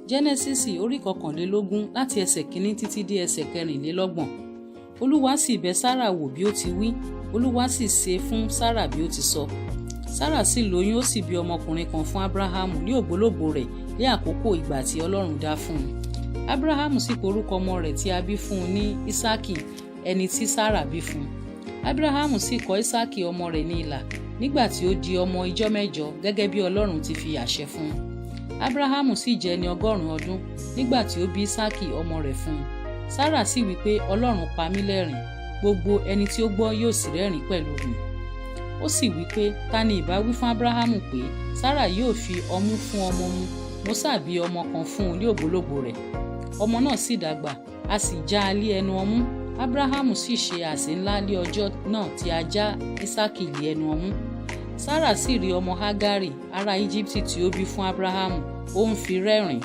Jẹ́nẹ́sísì orí 21 láti ẹsẹ̀ 1 títí dé ẹsẹ̀ 24. Olúwa sì bẹ̀ Sárà wò bí ó ti wí, Olúwa sì ṣe fún Sárà bí ó ti sọ. Sárà sì lóyún, ó sì bí ọmọkùnrin kan fún Ábúráhámù ní ògbólógbòó rẹ̀ ní àkókò ìgbà tí Ọlọ́run dá fún un. Ábúráhámù sì pe orúkọ ọmọ rẹ̀ tí a bí fún un ní Ísákì, ẹni tí Sárà bí fún un. Ábúráhámù sì kọ Ísákì ọmọ rẹ̀ ní ilà nígbà tí ó di ọmọ ijọ́ 8, gẹ́gẹ́ bí Ọlọ́run ti fi àṣẹ fún un. Ábúráhámù sì jẹ́ ẹni 100 ọdún nígbà tí ó bí Ísákì ọmọ rẹ̀ fún un. Sárà sì wí pé, Ọlọ́run pa mí lẹ́rìn, gbogbo ẹni tí ó gbọ́ yóò sì rẹ́rìn pẹ̀lú mi. Ó sì wí pé, ta ni ìbá wí fún Ábúráhámù pé Sárà yóò fi ọmú fún ọmọ mu? Mo sá bí ọmọ kan fún un ní ògbólógbòó rẹ̀. Ọmọ náà sì dàgbà, a sì já a lé ẹnu ọmú. Ábúráhámù sì ṣe àsè ńlá lé ọjọ́ náà tí a já Ísákì lé ẹnu ọmú. Sárà sì rí ọmọ Hágárì ará Íjíbítì tí ó bí fún Ábúráhámù, ó ń fi rẹ́rìn.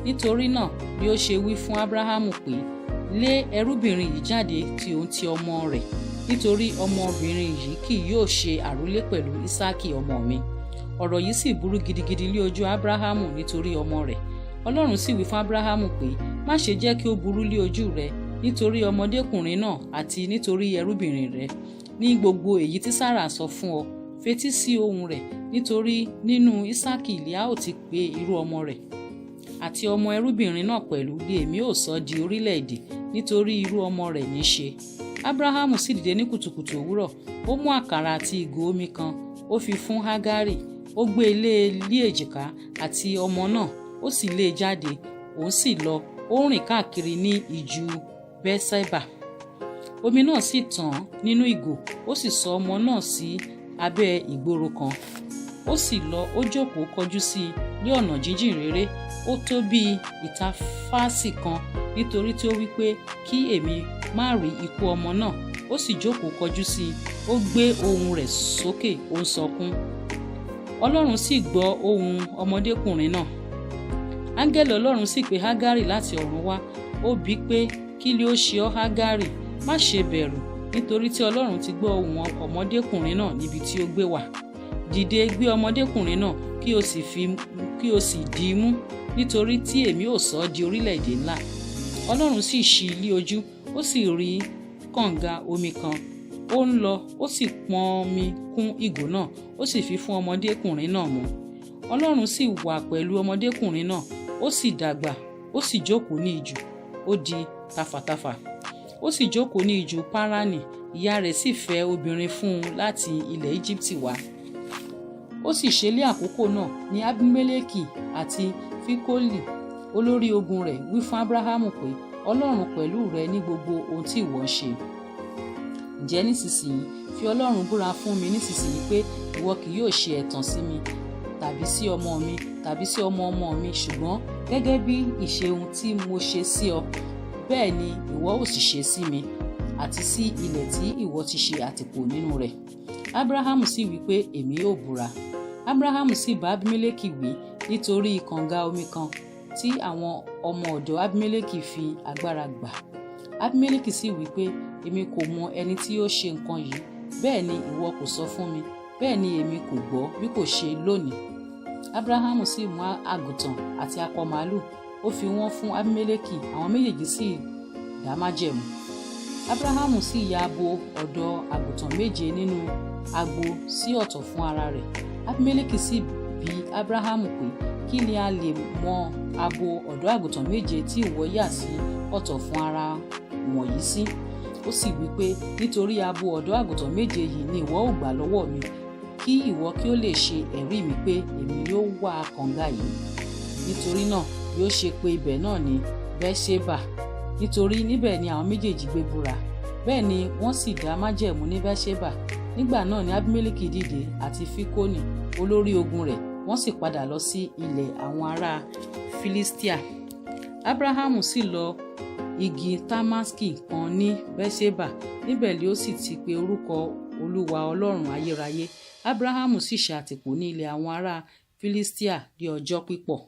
Nítorí náà ni ó ṣe wí fún Ábúráhámù pé, lé ẹrúbìnrin yìí jáde tí òun ti ọmọ rẹ̀, nítorí ọmọbìnrin yìí kì yóò ṣe àrólé pẹ̀lú Ísákì ọmọ mi. Ọ̀rọ̀ yìí sì burú gidigidi lé ojú Ábúráhámù nítorí ọmọ rẹ̀. Ọlọ́run sì wí fún Ábúráhámù pé, má ṣe jẹ́ kí ó burú lé ojú rẹ nítorí ọmọdékùnrin náà àti nítorí ẹrúbìnrin rẹ. Ní gbogbo èyí tí Sárà sọ fún ọ, fetí sí ohùn rẹ̀, nítorí nínú Ísákì li a ó ti pe irú ọmọ rẹ̀. Àti ọmọ ẹrúbìnrin náà pẹ̀lú li èmi ó sọ di orílẹ̀-èdè, nítorí irú ọmọ rẹ̀ ní ṣe. Ábúráhámù sì dìde ní kùtùkùtù òwúrọ̀, ó mú àkàrà àti ìgò omi kan, ó fi fún Hágárì, ó gbé e lé lé èjìká àti ọmọ náà, ó sì lé e jáde, òun sì lọ, ó rìn káàkiri ní ijù Bẹ́ṣẹ́bà. Omi náà sì tàn nínú ìgò, ó sì sọ ọmọ náà sí abẹ́ ìgboro kan. Ó sì lọ, ó jókòó kọjú sí i ní ọ̀nà jíjìn réré, ó tó bí ìtafàsì kan, nítorí tí ó wí pé, kí èmi má rí ikú ọmọ náà. Ó sì jókòó kọjú sí i, ó gbé ohùn rẹ̀ sókè, ó ń sọkún. Ọlọ́run sì gbọ́ ohùn ọmọdékùnrin náà. Áńgẹ́lì Ọlọ́run sì pè Hágárì láti ọ̀run wá, ó bi pé, kí ni ó ṣe ọ́, Hágárì? Má ṣe bẹ̀rù, nítorí tí Ọlọ́run ti gbọ́ ohùn ọmọdékùnrin náà níbi tí ó gbé wà. Dìde, gbé ọmọdékùnrin náà, kí o sì dì í mú, nítorí tí èmi ó sọ ọ́ di orílẹ̀-èdè ńlá. Ọlọ́run sì ṣí i lé ojú, ó sì rí kànga omi kan. Ó ń lọ, ó sì pọn omi kún ìgò náà, ó sì fi fún ọmọdékùnrin náà mu. Ọlọ́run sì wà pẹ̀lú ọmọdékùnrin náà, ó sì dàgbà, ó sì jókòó ní ijù, ó di tafàtafà. Ó sì jókòó ní ijù Páránì. Ìyá rẹ̀ sì fẹ́ obìnrin fún un láti ilẹ̀ Íjíbítì wá. Ó sì ṣe lé àkókò náà ní Abimeleki àti Fikoli olórí ogun rẹ̀ wí fún Ábúráhámù pé, Ọlọ́run pẹ̀lú rẹ ní gbogbo ohun tí ìwọ ń ṣe. Ǹjẹ́ nísinsìnyí, fi Ọlọ́run búra fún mi nísinsìnyí pé ìwọ kì yóò ṣe ẹ̀tàn sí mi, tàbí sí ọmọ mi, tàbí sí ọmọ ọmọ mi, ṣùgbọ́n gẹ́gẹ́ bí ìṣe ohun tí mo ṣe sí ọ, bẹ́ẹ̀ ni ìwọ ó sì ṣe sí mi, àti sí ilẹ̀ tí ìwọ ti ṣe àtìpó nínú rẹ̀. Ábúráhámù sì wí pé, èmi ó búra. Ábúráhámù sì bá Abimeleki wí nítorí kànga omi kan tí àwọn ọmọ ọ̀dọ̀ Abimeleki fi agbára gbà. Abimeleki sì wí pé, èmi kò mọ ẹni tí ó ṣe nǹkan yìí, bẹ́ẹ̀ ni ìwọ kò sọ fún mi, bẹ́ẹ̀ ni èmi kò gbọ́ bí kò ṣe lónìí. Ábúráhámù sì mú àgùntàn àti akọ màlúù, ó fi wọ́n fún Abimeleki, àwọn méjèèjì sì dá májẹ̀mú. Ábúráhámù sì ya abo ọ̀dọ́ àgùntàn 7 nínú agbo sí ọ̀tọ̀ fún ara rẹ̀. Abimeleki sì bi Ábúráhámù pé, kí ni a lè mọ abo ọ̀dọ́ àgùntàn 7 tí ìwọ yà sí ọ̀tọ̀ fún ara wọ̀nyí sí? Ó sì wí pé, nítorí abo ọ̀dọ́ àgùntàn 7 yìí ni ìwọ ó gbà lọ́wọ́ mi, kí ìwọ kí ó lè ṣe ẹ̀rí mi pé èmi yóò wá kànga yìí. Nítorí náà yóò ṣe pé ibẹ̀ náà ní Bẹ́ṣébà, nítorí níbẹ̀ ni àwọn méjèèjì gbé búra. Bẹ́ẹ̀ ni wọ́n sì dá májẹ̀mú ní Bẹ́ṣébà. Nígbà náà ni Abimeleki dìde àti Fikoni olórí ogun rẹ̀, wọ́n sì padà lọ sí ilẹ̀ àwọn ará Filistia. Ábúráhámù sì lọ igi Tamaski kan ní Bẹ́ṣébà, níbẹ̀ ni ó sì ti pe orúkọ Olúwa Ọlọ́run ayérayé. Ábúráhámù sì ṣe àtìpó ní ilẹ̀ àwọn ará Filistia ní ọjọ́ pípọ̀.